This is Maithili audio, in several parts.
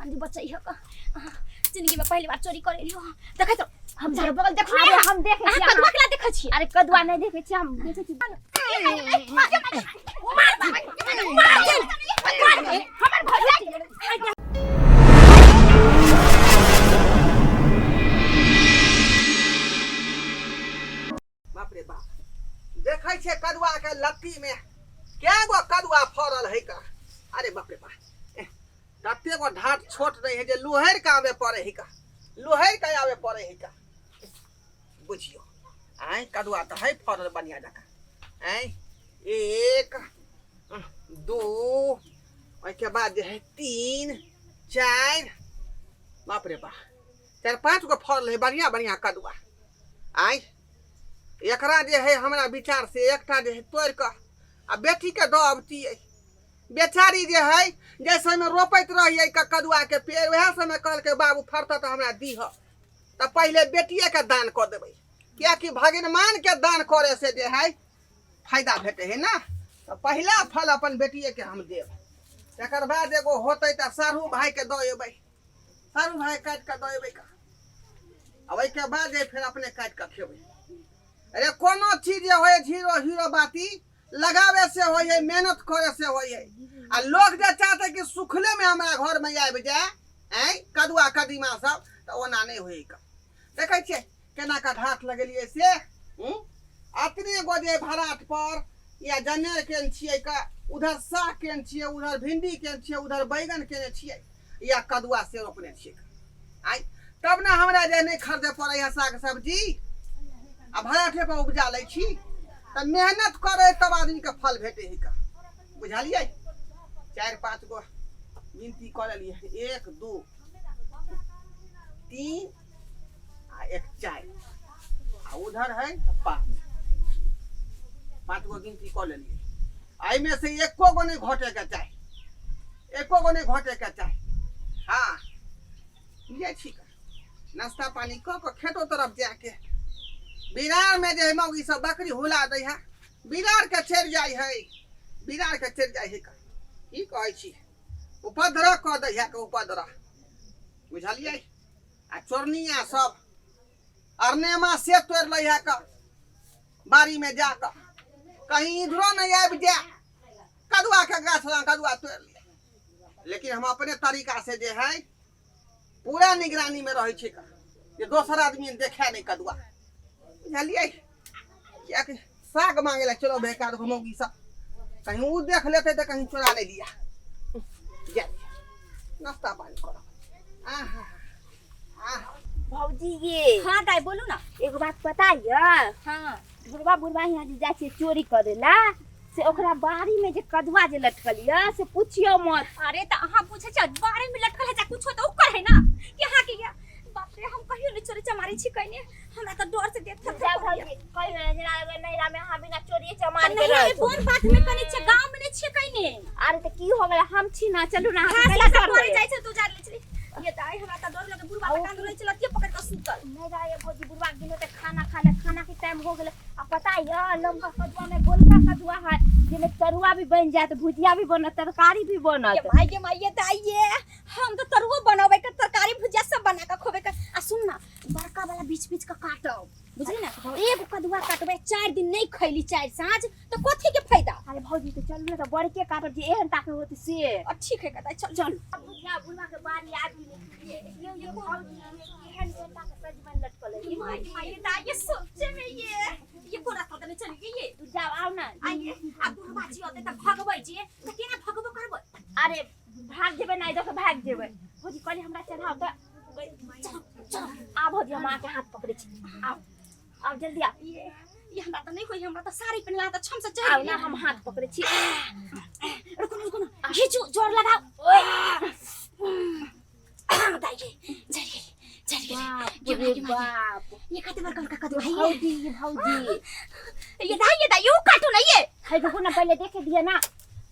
भगवान जी बचै हो जिंदगी में पहली बार चोरी करे लियो देखै तो हम चारो बगल देखो अरे हम देखै अहाँ छी कदुआ केना देखै छी अरे कदुआ नहि देखै छी हम देखै छी हमर भौजी बाप रे बाप देखै छियै कदुआ के लत्ती में कै गो कदुआ फड़ल है का अरे बाप रे बाप एह, तते गो ढाट छोट रहे है जे लोहर के आवे पड़े है का लोहर के आवे पड़े है का बुझियो आय कदुआ तऽ है फड़ल बढ़िया जकाँ आय एक दू ओहिके बाद जे है तीन चारि बाप रे बाप चारि पाँच गो फड़ल है बढ़िया बढ़िया कदुआ आय एकरा जे है हमरा विचार से एकटा जे है तोड़ि कऽ आ बेटीके दऽ अबतियै बेचारी जे है जाहि समय रोपैत रहियै कदुआके पेड़ वएह समय कहलकै बाबू फड़तऽ तऽ हमरा दीह तऽ पहिले बेटिएके दान कऽ देबै किएकि भगिनमानके दान करे से जे है फायदा भेटै है ने तऽ पहिला फल अपन बेटिएके हम देब तकर बाद एगो होतै तऽ साढ़ू भाइके दऽ अयबै सारू भाई काटि कऽ दऽ एबै का आ ओहिके बाद जे फेर अपने काटि कऽ खेबै अरे कोनो चीज जे होइ जीरो हीरो बाती लगावे से होइ है मेहनत करे से होइ है आ लोग जे चाहते कि सुखले में हमरा घर में आबि जाए ऐं कदुआ कदीमा सब तऽ ओना नहि होइ का देखै छियै केना कऽ ढाठ लगेलियै से हूँ अतने गो जे भराठ पर या जनेर केने छियै का उधर साग केने छियै उधर भिंडी केने छियै उधर बैगन केने छियै या कदुआ से रोपने छियै आइ तब ने हमरा जे नहि खरीदे पड़ै है साग सब्जी आ भराठे पर उपजा लै छी तऽ मेहनत करे तब आदमीके फल भेटै है का बुझलियै चारि पाँच गो गिनती कऽ लेलियै एक दू तीन आ एक चारि आ उधर है तऽ पाँच पाँच गो गिनती कऽ लेलियै एहिमे से एको गो नहि घटेके चाही एको गो नहि घटेके चाही हँ बुझै छी का नाश्ता पानी कऽ कऽ खेतो तरफ जाके बिरारमे जे है मौगी सब बकरी हुला दै है बिरारके चढ़ि जाइ है बिरारके चढ़ि जाइ है का की कहै छी उपद्रव कऽ दै है के उपद्रव बुझलियै आ चोरनिया सब अरनेमा से तोड़ि लै है का बाड़ीमे जा कऽ कहीं इधरो नहि आबि जाए कदुआ के गाछ लग कदुआ तोड़ि लिअ लेकिन हम अपने तरीका से जे है पूरा निगरानी में रहै छी जे दोसर आदमी देखै नहि कदुआ बुझलियै कियाकि साग मांगे ला चलो बेकार मौगी सब कहीं उ देख लेते तऽ कहीं चोरा नहीं लिया जा नाश्ता पानी करो आहा आहा भौजी ये हाँ दाई बोलू ना एगो बात पता ये हाँ बुढ़वा बुढ़वा यहाँ जे जाइ छै चोरी करे ला से ओकरा बाड़ी में जे कदुआ जे लटकल ये से पूछियो मत अरे त अहाँ पूछे छ बारे में लटकल है जा कुछो त ओकर है ना कि अहाँ के या बाप रे हम कहियो नहीं चोरी चमारी छी कइने हमरा त डर से देख थर जा भौजी कहियो जेना अगर नैरा में अहाँ बिना चोरिए चमारी के नहीं रहै बोन बात में कने छ गांव में नहीं छी कइने अरे त की हो गेल हम छी ना चलू ना हां अहाँके कैला से डर करे होइए? जाइ छै तू जा ले छली ये दाई हमरा त डर लगे बुढ़वा त कान रहै छल के पकड़ के सुतल नहीं रहे भौजी बुढ़वा के गेलो त खाना खा ले खाना के टाइम हो गेल आ पता ये लंबा कदुआ में गोलका कदुआ है जेमे तरुआ भी बन जात भुजिया भी बनत तरकारी भी बनत ये माई ये माई ये दाई ये हम तो तरुओ बनावे के तरकारी भुजिया सब बना के खोबे के आ सुन ना बड़का वाला बीच बीच के काटब बुझली ना एगो कदुआ काटबै चार दिन नहीं खैली चार साँझ तो कथी के फायदा अरे भौजी तो चलू ना तो बड़के काटब जे एहन ताके होत से और ठीक है कदा चल चल बुढ़िया बुढ़वा के बारी आबि ये ये भौजी एहन एहन ताके सजमनि लटकल है ये माई माई ये दाई ये सोचे में ये कोना था में चली गई ये तू जाओ आओ ना आइए आ बुढ़वा जी होते त भगबै जी त केना भगबो करबै अरे भाग जेबै ना इधर से भाग जेबै भौजी कहली हमरा चढ़ाओ तऽ चलो चलो आ भौजी हम अहाँके हाथ पकड़ै छी आउ आउ जल्दी आउ ये हमरा त नहीं होई हमरा त साड़ी पहिनला त छम से चढ़ आउ ना हम हाथ पकड़ै छी रुको ना रुको ना खींचू जोर लगाओ दाई गे चढ़ गेली चढ़ गेली बाप ये रे भाई, ये भाई। बाप ये कते बड़का बड़का कदुआ है ये भौजी ये भौजी ये दाई ये दाई you काटू ना ये है रुको ना पहले देखे दिया ना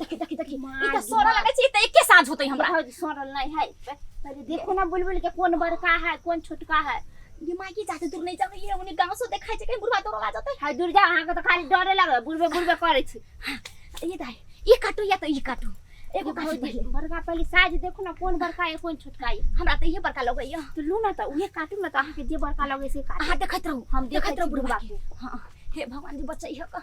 देखी देखी देखी माय ई त सोरा लगे छै ई त एके साँझ होतै हमरा भौजी सड़ल नहीं है पहले देखो ना बुलबुल के कौन बड़का है कौन छोटका है ये माई की जाते दूर नहीं जावे ये उन्हें गांव से देखाय छै कहीं बुढ़वा दौड़ल आ जतै है दूर जा अहाँके तऽ खाली डरे लागल बुलबे बुलबे करै छी ये दाई ई काटू या त ई काटू एगो काटू पहिले। बड़का पहिले साइज देखो ना, कोन बड़का है कोन छोटका है। हमरा तऽ इहे बड़का लगैया। तो लू ना, तऽ उहे काटू ना, तऽ अहाँके जे बड़का लगे से काटू। अहाँ देखैत रहू, हम देखैत रहू बुढ़बा बुढ़बा के। हाँ, हे भगवान जी बचैह का।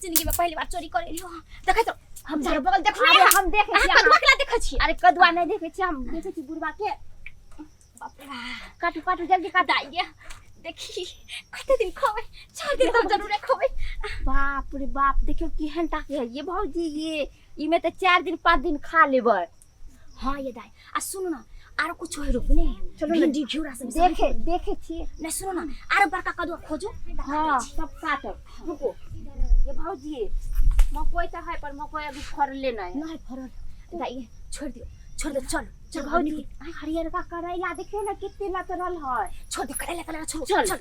जिंदगी में पहली बार चोरी करे रहियो। देखैत रहू, हम चारू बगल देखू। अरे हम देखै अहाँ छी। कदुआ के ला देखै छी? अरे कदुआ नहि देखै छी, हम देखै छी बुढ़बा के। बाप रे बाप। काटू काटू, जल्दी काटू। दाइया देखी कते दिन खबै, 4 दिन तो जरूरे खबै। बाप रे बाप, देखियौ केहन टाके है ये भौजी। ये इमे तऽ 4 दिन 5 दिन खा लेबै। हाँ ये दाई, आ सुनू ना, आरो कुछ होय रुक ने। चलू ना। भिंडी घिउरा सब देखे देखे छी। नहीं, सुनू ना, आरो बड़का कदुआ खोजू। हाँ, सब काटब। रुको ये भौजी, मकई तऽ है पर मकई अभी फड़ले नहीं। नहीं फरल दाई, छोड़ दियो, छोड़ दो। चल चल। भौजी, हरियरका करैला देखियौ ना कितने लतरल है। छोड़ दे करैला तला, छोड़। चल। चल।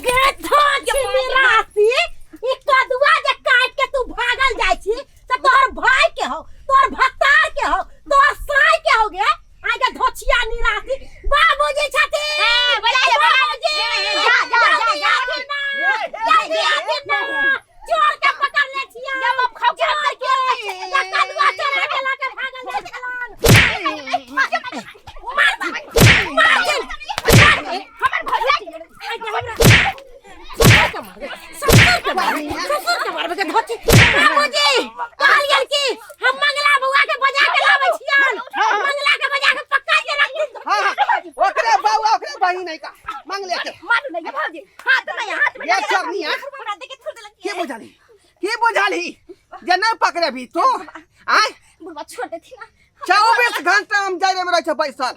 गे धोची मिरासी, ई कदुआ जे काट के तू भागल जाय छी त तोहर भाई के हो, तोहर भत्तार के हो, तोहर साई के हो गे? आइ के धोचिया निरासी, बाबूजी छथिन, बाबूजी। जा, जा, जा, जल्दी आथिन ना, जल्दी आथिन ना, चोर के पकड़ ले छिया, चोर के जे कदुआ चोरा के लऽ के भागल जाय छलन। मार मार मार दे, हमर भैया आइ के हमरा ससुर के मारबे, ससुर के मारबे, ससुर के मारबे के धोती। बाबूजी कहलियन कि हम मंगला बउआ के बजा के लाबै छियन, मंगला के बजा के पक्का के रखथिन। हाँ हाँ, ओकरे बउआ ओकरे बहिन है का मांग ले के। मारू नहीं भौजी, हाथ नहीं, हाथ में। ये चोरनी है। हमरा देखे छोड़ देलक। के बुझाली, के बुझाली जे नहीं पकड़े भी तू आय? बुढ़वा छोड़ देथिन ना। 24 घंटा हम जाय में रहै छै बैसल।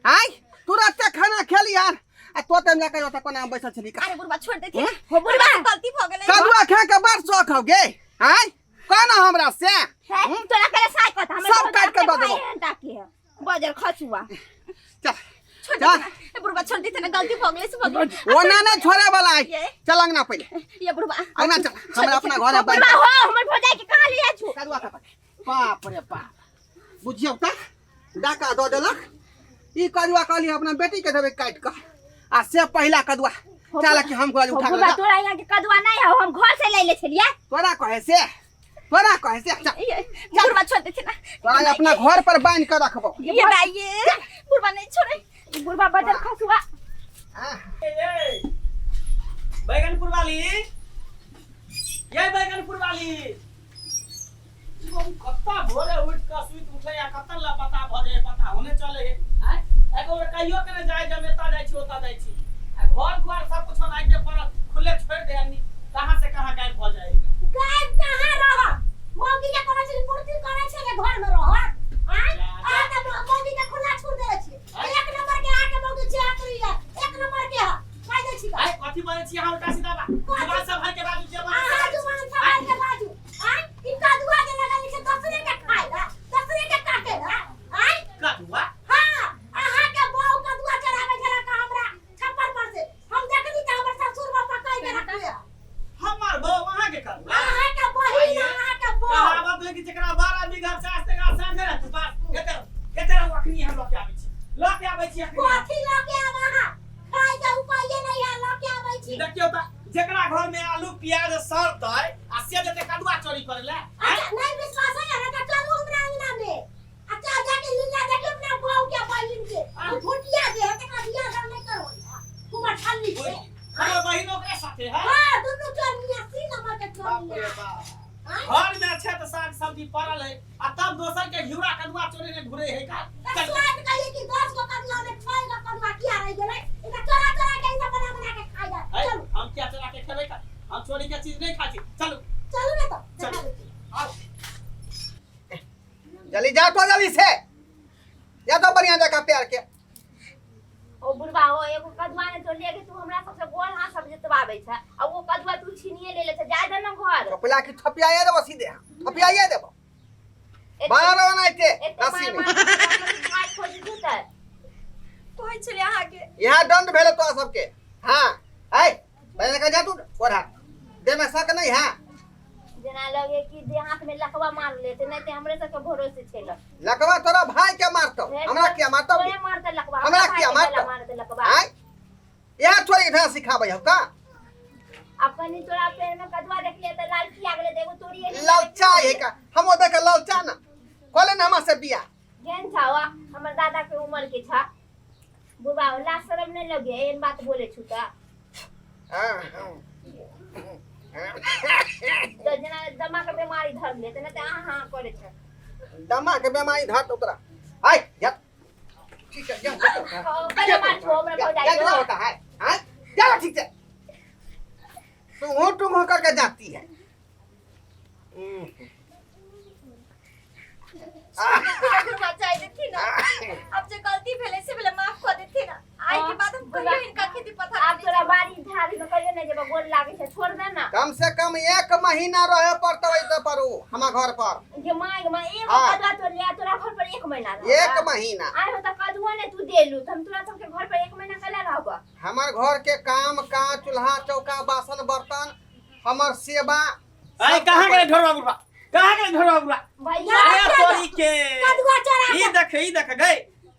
आय तुरंते खाना खेली यार, आ तो तम जाके ओतऽ कोना में बैसल छली का? अरे बुढ़वा छोड़ देथिन। हो बुढ़बा। हमरा से गलती भ गेलै। कदुआ खा के बड़ शौक हो गे। आय कहना हमरा से। तोरा करे साई कत हमर सब काट के दऽ देबो। टाके है बजर खचुआ। चल। छोड़ चल। देथिन ना। बुढ़वा छोड़ देथिन ना, गलती भ गेलै से भ गेलै। ओना नहीं छोड़े वाला है। ये। चल अंगना पहिले। ये बुढ़वा। अंगना चल, हमरा अपना घर है। बुढ़बा हो, हमर भौजाई के कहाँ लिया छु? कदुआ का बाप रे बाप, बुझियौ त डाका दऽ देलक। ई कदुआ कहली अपना बेटी के देबै काटि कऽ, आ से पहिला कदुआ चल कि हम कहली हो उठा के बुढ़बा लऽ जा। तोरा यहाँ के कदुआ नहीं है, हम घर से ले ले छलिए। तोरा कहे से, तोरा कहे से, चल। ये बुढ़वा छोड़ देथिन ना। तोरा अपना घर पर बांधि कऽ रखबौ। ये दाई, ये बुढ़वा नहीं छोड़े। ई बुढ़बा बजर खसुआ। हाँ। ए, बैगनपुर वाली, ये बैगनपुर वाली, कत्ता भोरे उठ के सुति उठे आ कत्ता लापता भ जाए पता होने चले हे। आय एको बेर कहियो के ने जाय, जब एता जाय छी ओता जाय छी, आ घर द्वार सब कुछ ओनाहिते पड़ल खुले छोड़ दे आदमी, कहाँ से कहाँ गायब भ जाए। गायब कहाँ रह? मौगी के कोनो चीज पूर्ति करै छै जे घर में रह? आय अहाँ तऽ मौगी के खुला छोड़ देले छी। एक नंबर के अहाँ के मौगी छै, अतरी है एक नंबर के है, कहि दै छी। आय कथी बजै छी अहाँ उल्टा सीधा बा? जुबान सम्हार के बाजू जे बजै। अहाँ जुबान सम्हार के बाजू। आय ई कदुआ जे लगल छै दोसरे के खाय ला, दोसरे के काटे ला। आय कदुआ? हाँ, अहाँ के बहू कदुआ चढ़ाबै छला का हमरा छप्पर पर से हम देखली तऽ हमर ससुर बापा कहि के रखले। हमर बहू अहाँ के कदुआ? अहाँ के बहिन, अहाँ के बहू। कहावत है कि जकरा 12 बीघा चास तकरा साँझे राति पास। एते एते रहू, अखनी हम लऽ के आबै छी, लऽ के आबै छी अखनी। कथी लऽ के आब? अहाँ खाय के उपाये नहीं है, लऽ के आबै छी। देखियौ तऽ जेकरा घर में आलू प्याज सड़तै आ से जेतै कदुआ चोरी करै ले? अच्छा नहीं विश्वास है ना तऽ चलू हमरा अंगना में, आ चल जाके लीला देखियौ अपना बहू के बहिन के। ओ भुटिया जे है तकरा बियाह दान नहीं करो, कुमार ठल्ली के। हमर बहिन ओकरे साथे है? हाँ, दुनू चोरनिया, 3 नंबर के बाप रे चोरनिया। बाप। आँय? घर में छै तऽ साग सब्जी पड़ल है आ तब दोसर के घिउरा कदुआ चोरी ने घुरे है का? तऽ स्वाद कहिए कि 10 गो कदुआ में 6 गो कदुआ किया रहि गेलै? एकरा चोरा चोरा के ई सब बना बना के खाइ जा। है, चलू। हम क्या चोरा के खेबै का? हम चोरी के चीज नहीं खाइ छी। चलू। चलू ने तऽ चलू। देखा दै छी। आउ। जल्दी जा तो, जल्दी से जा तो बढ़िया जगह प्यार के। ओ बुढ़बा हो, एगो कदुआ ने तो लेके तू हमरा सबसे गोल हाथ सब जतवाबै छै, आ वो कदुआ तू छीनिए ले ले छै। जाय दे ना घर। थपिया की थपियाए देबो, सीधे थपियाए देबो। बाहर बनाइते एते रस्सी मार में मार के हमर भाई खोज जेतै। कहै छलियै अहाँके। यहाँ दंड भेल तोरा सबके। हाँ ऐ पहले का जा तू कोढ़ा दे में शक नहीं है। जेना लगे कि देह हाथ में लकवा मार लेते, नहीं ते हमरे सबके भरोसे छेल। लकवा तोरा भाई के मारतो, हमरा क्या मारतो? तोरे मारते लकवा। हमरा भाई किया के मारतौ? गला मारते लकवा। आय यहाँ थोड़ी ढा सिखाबै हो का? अब कनी तोरा पेड़ में कदुआ देखलिए त लालची आ गेलै त एगो तोड़िए ले। लालचा है का? हम ओते के लालचा ना कऽ ले ने हमरा से बियाह। केहन छा वा हमर दादा के उम्र के छा बुढ़बा, लाज शरम नहीं लगे एहन बात बोले छु त? तऽ जेना दमा के बीमारी धर ले तऽ नहि तऽ अहाँ हाँ करे छै। दमा के बीमारी धर तोरा। हाय जा, ठीक है, जा जा। पहिले मार छो हमरा भौजाई क्या को। होता है? हाँ, चलो ठीक है, तुम तुम करके जाती है। बचाई देथिन ना, अब जे गलती भेलै से भेलै, माफ कऽ देथिन ना। आइ के बाद हम कहियो हिनका खेती पथार आब तोरा बाड़ी झाड़ी में कहियो नहीं जेबो, गोर लागे छै, छोड़ दे ना। कम से कम एक महीना रहे पड़तो ऐसे पर उ हमार घर पर। जे माय गे माय, एगो हाँ। कदुआ तोड़ लिया तोरा घर पर एक महीना रहबा। एक महीना। आइ हो त कदुआ ने तू देलू त हम तोरा सबके घर पर एक महीना कला रहबा? हमार घर के काम काज, चूल्हा चौका, बासन बर्तन, हमर सेवा। अरे कहाँ गेलै ढोरबा बुढ़बा? कहाँ गेलै ढोरबा बुढ़बा? भैया। अरे तोरी के कदुआ चोरा ई देख, ई देख गई।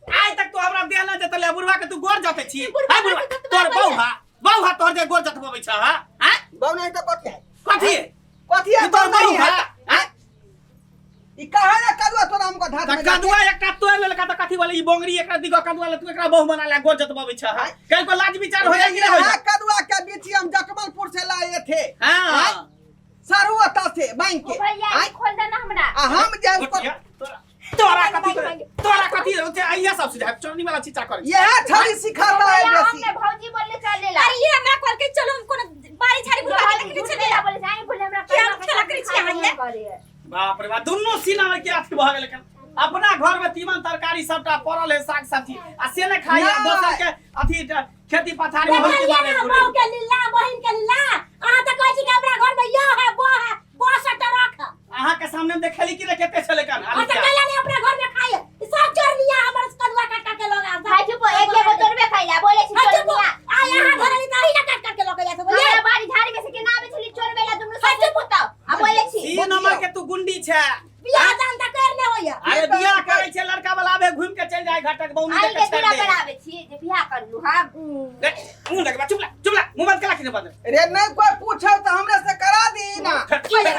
आइ तक तू हमरा देह न जतले, बुढ़बा के तू गोर जते छी। हाय बुढ़बा, तोर बहु हा, बहु हा तोर जे गोर जतबबै छ? हा हां। बहु नहीं तो कथी है? कथी है? कथी है? ई तोर बहु हा? हां। ई कहे ना कदुआ तोरा हमको धात त में। कदुआ एकटा तोड़ लेलका त कथी बोले ई बोंगरी? एकरा दिगो कदुआ ले तू एकरा बहु बना ले, गोर जतबबै छ? हां, कल को लाज विचार हो जाए कि नहीं हो हाँ जाए? कदुआ के बीच हम जटमलपुर से लाए थे। हां। सारू अता से बैंक ओ के। भैया, आय? ई खोल दे ना हमरा। आ हम जे उसको तोरा तोरा कथी करे? तोरा कथी होते? आइया सब सुझाव चोरनी वाला चीचा करे। यह छड़ी सिखाता है भैया, हम बेसी। ने भौजी बोलले चलेला। अरे ये हमरा कहल के चलो, हम कोनो बाड़ी झाड़ी बुढ़वा के देखने चले। बोले जाई, बोले हमरा कि हम कदुआ के खेला सब्जी करै छी खाइ अहाँ ये? करे है। बाप रे बाप, दुनू सीना में के अथी भऽ गेल। अपना घर में तीमन तरकारी सबटा पड़ल है, साग सब्जी, आ से ने खाई नहीं। दोसर के अथी खेती पथारी में होई के देखलियै मारे ना घुरे। बहू के लीला, बहिन के लीला। अहाँ तऽ कहै छी कि हमरा घर में यो है, वो है, बस ट्रक है। अहाँ के सामने में देखली कि रे कते छले कन अहाँ आलू तऽ प्याज। कैला नहीं अपना घर में खाइ? ई सब चोरनिया हमर कदुआ काट काट के लऽ गेल। खाइ चुप, एक एगो तोड़बे खाइला बोले छी। हाँ, चुप। चोरनिया। आ यहाँ धरली तऽ अही ना काट काट के लऽ के जाइ सब। हमरा बाड़ी झाड़ी में से केना आबै छली चोरबे ला दुनू हाँ, सब चुप। पुतौ आ बोले छी। तीन नंबर के तू गुंडी छै। बियाह दान तऽ कर ने होइया। अरे बियाह करै छै लड़का वाला, आबे घूम के चलि जाय घटक बौनी आई देख के के दूरा छोड़ि पर दे। आबै छी जे बियाह करलू हम। देख, मुंह लगबा, चुप ला, चुप ला, मुंह बंद कला कि बंद। रे नहीं कोई पूछे तो हमरे से करा दी ना।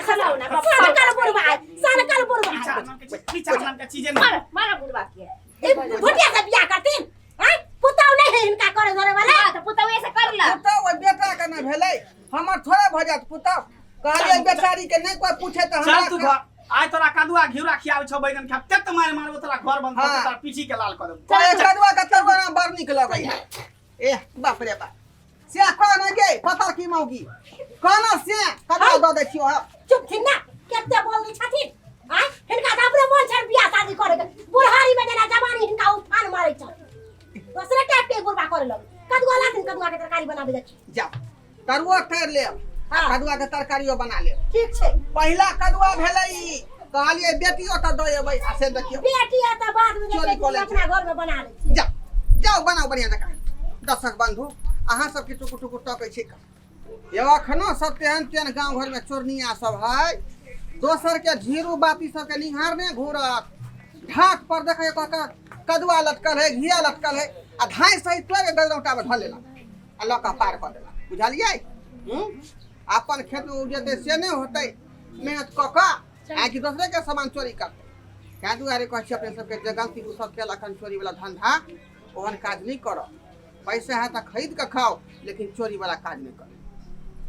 खलाउ ना बाप। सनकल बुढ़वा है, सनकल बुढ़वा पीछा है। नाम के चीज, पीछा नाम के चीजे नहीं। मार मार बुढ़वा के। ई भुटिया से बियाह करथिन? आँय? पुतहु नहि है हिनका करे धरे वाला। हां, त पुतौ से कर ला। पुतहु ओहि बेटा के नहि भेलै, हमर थोड़े भऽ जायत पुतहु। कहलियै बेचारी के नहीं कोई पूछे तो चल तू हमरा घर आइ, तोरा कदुआ घिउरा खियाबै छौ, बैगन खा तेत मारि मारबो, तोरा घर बंद कऽ हाँ। तोरा पीछी के लाल कऽ देबो। कोई कदुआ के तरुआ ना बड़ नीक लगै है। ए बाप रे बाप, से कहना गे पता की मौगी कहना से कदुआ दऽ दै छियौ हम। चुप थिन ना, कते बोल दै छथिन। आँय, हिनका तऽ अपने मोन छनि बियाह शादी करे के। बुढ़ारी में जेना जवानी हिनका उफान मारै छनि, दोसरे टाइप के बुढ़बा करे लग। कदुआ लाथिन, कदुआ के तरकारी बनाबे जाइ छी। जाओ, तरुआ तर लेब आ कदुआ के तरकारियो बना लेब। ठीक छै। पहिला कदुआ भेलै ई, कहलियै बेटियो तऽ दऽ एबै, आ से देखियौ बेटी है तऽ बाद में जे चोरी छै कऽ लै अपना घर में बना लै छियै। जाओ जाओ, बनाओ बढ़िया जकाँ। दर्शक बंधु, अहाँ सबके टुकुर टुकुर तकै छी यौ, एखनो सब तेहन तेहन गाँव घरमे चोरनिया सब है, दोसर के झीरू बाती सबके निहारने घूरत। ढाक पर देखै कऽ कदुआ लटकल है, घिया लटकल है, आ धाँइ सहित तोड़ि के गलौटा मे धऽ लेलक आ लऽ कऽ पार कऽ देलक। बुझलियै? हूँ, अपन खेत मे उपजेतै से नहि होतै मेहनत कऽ कऽ, आ कि दोसरे के सामान चोरी करतै। ताहि दुआरे कहै छी अपने सबके जे गलती ओ सब केलक हन चोरी वाला धंधा, ओहन काज नहि करब। पैसा है तऽ खरीद कऽ खाओ, लेकिन चोरी वाला काज नहि करब।